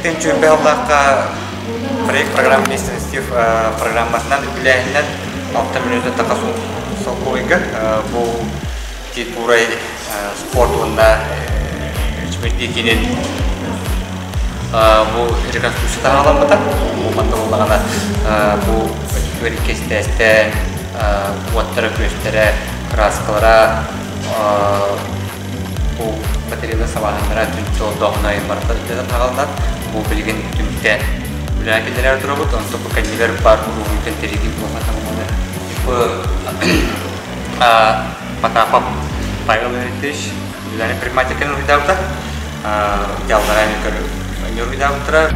2 тыһыынча сыллаахха проект программа инвестив программатынан үбүлээһининэн 6 миллион таха солкуобайга бу культурай спорт уонна чимирдии киинин бу реконструкция таһааламмыта. Бу манна буоллаҕына бу өттүгэр иккистэстэн уоттара, күөстэрэ, краскалара, бу батареялар сабааһыннара түмтэ барыта үлэтин хааллар. Бу билигин түмтэ үлэҕэ киллэрэр турабыт. Онтон бу кэннигэр бар уруһуйтан тэрийии буолла. Потапов Павел Леонидович дизайн предприниматель уруйдаабыта. Дьаллара уруйдаабыттара.